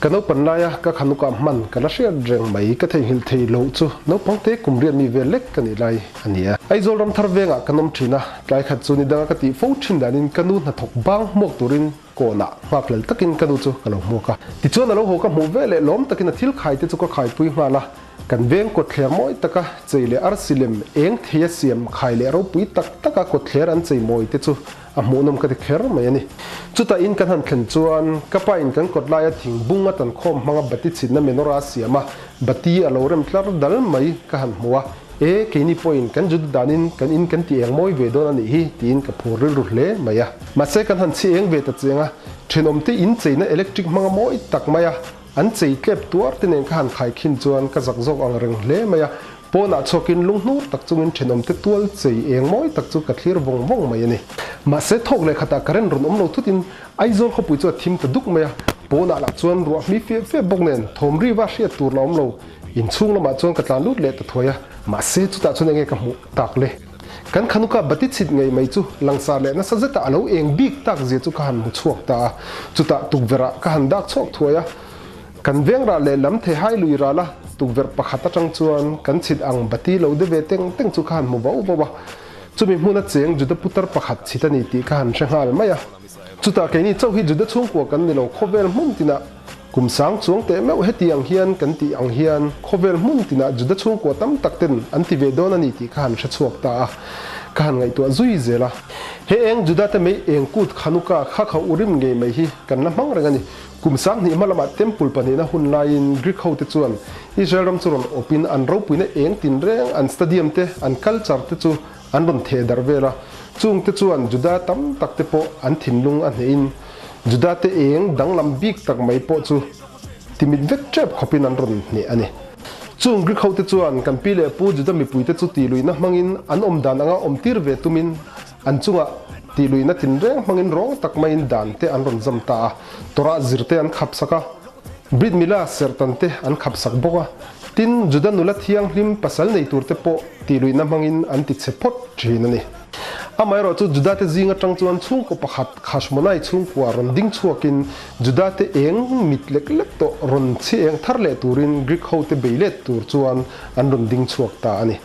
Ka naupan laia ka khanuka hman ka la hriat reng mai ka theihnghilh thei loh chu naupang te kum riat mi vel lek ka nih lai a ni a. Aizawl ramthar vengah kan awm thin a, tlai khat chu ni danga ka tih fo thin danin ka nu hnathawk bang hmuak turin kawnah nghakhlel takin ka nu chu ka lo hmuak a. Tichuan a lo haw ka hmuh ve leh lawm takin a thil khai te chu ka khaipui nghal a, kan veng kawtthler mawi taka chei leh arsi lem eng theia siam khai leh ropui tak taka kawtthler an chei mawi te chu A hmuhnawm ka ti kher mai a ni. Chutah in kan han thlen chuan ka pa in kan kawt laia thing bung a tan khawm hmanga bati chhinna menorah a siam a, bati a lo rem tlar dal mai ka han hmu a, E, keini pawhin kan juda danin kan in kan ti eng mawi ve dawn a nih hi tiin ka phur rilru hle mai a. Mahse kan han chhi eng ve ta cheng a, thenawmte in cheina electric hmanga mawi tak mai a, An chei tlep tuar te nen ka han khaikhin chuan ka zak zawk ang reng hle mai a, pawnah chhuakin lunghnur tak chungin thenawmte tual chei eng mawi tak chu ka thlir vawng vawng mai a ni. Mahse thawk leh khatah current rawn awm lo thutin Aizawl khawpui chu a thim ta duk mai a, pawnah lah chuan ruah hmi fep fep bawk nen thawm riva hriat tur la awm lo, inchhung lamah chuan ka tlan lut leh ta thuai a, mahse chutah chuan enge ka hmuh tak le? Kan Khanuka bati chhit ngei mai chu langsar leh nasa zeta a lo eng bik tak zia chu ka han hmu chhuak ta a, chutah tukverh ah ka han dak chhuak thuai a, kan veng rah leh lam thei hai lui ral a, tukverh pakhat atang chuan kan chhit ang bati lo de ve teng teng chu ka han hmu vau vau a, chumi hmuna cheng Juda putar pakhat chhit a ni tih ka han hre nghal mai a. Chutah keini chauh hi Juda chhungkua kan ni lo khawvel hmun tinah Kum sang chuang teh meuh heti ang hian kan tih ang hian khawvel hmun tinah Juda chhungkua tam tak ten an ti ve dawn a ni tih ka han hre chhuak ta a, ka han ngaihtuah zui zel a. He eng Juda te mei eng kut Khanuka kha kha urim ngei mai hi kan la hmang reng a ni. Kum sang hnih hma lamah Temple pahnihna hun laiin Greek ho te chuan Israel ram chu rawn awpin an ropuina eng tin reng an stadium te an culture te chu an rawn theh darh vel a, chung te chuan Juda tam tak te pawh an thinlung a hnehin Juda te eng danglam bik tak mai pawh chu timit vek tep khawpin an rawn hneh a ni. Chung Greek hote chuan kan pi leh pu Juda mipuite chu tihluihna hmangin an awm dan anga awm tir ve tumin an chungah tihluihna tinreng hmangin rawng tak maiin dan te an rawn zam ta a, Torah zir te an khapsak a, Brit Milah serhtan te an khapsak bawk a, tin Juda nula thianghlim pasal nei tur te pawh tihluihna hmangin an ti chhe phawt thin a ni. Amaherawh chu Juda te zing atang chuan chhungkaw pakhat Khashmonai chhungkua rawn ding chhuakin Juda te eng mit lek lek tawh rawn chhi eng thar leh turin Greek ho te bei let tur chuan an rawn ding chhuak ta a ni.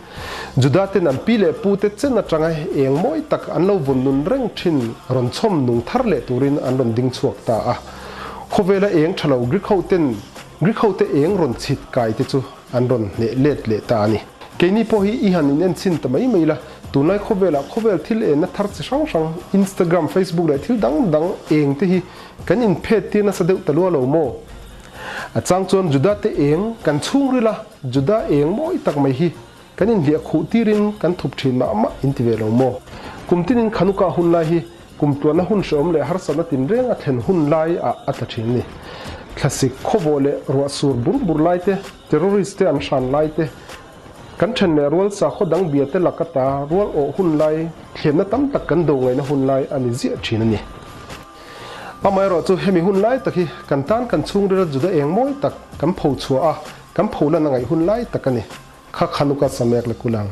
Juda ten an pi leh pu te chen atanga eng mawi tak an lo vawn nun reng thin rawn chhawm nung thar leh turin an rawn ding chhuak ta a. Khawvela eng tha lo Greek ho ten Greek ho te eng rawn chhit kai te chu an rawn hneh let leh ta a ni. Keini pawh hi i han in en chhin ta mai mai la, tunlai khawvelah khawvel thil enna thar chi hrang hrang, Instagram, Facebook leh thil dang dang eng te hi kan in phet tir nasa deuh ta lua lo maw? A chang chuan Juda te eng kan chhungril a, Juda eng mawi tak mai hi kan in hliah khuh tirin kan thup thin mah mah in ti ve lo maw? Kum tinin Khanuka hun lai hi Kum tluanna hun hrehawm leh harsatna tinreng a thlen hun lai ah a tla thin a ni. Thlasik, khawvawh leh ruah sur bur bur lai te, terrorist te an hran lai te, kan then leh rual sakhaw dang bia te lak ata rual awh hun lai, thlemna tam tak kan do ngaihna hun lai a ni ziah thin a ni. Amaherawh chu hemi hun lai tak hi kan tan kan chhungril a juda eng mawi tak kan pho chhuah a, kan pho lan a ngaih hun lai tak a ni. Kha Khanuka Samek le Kulang.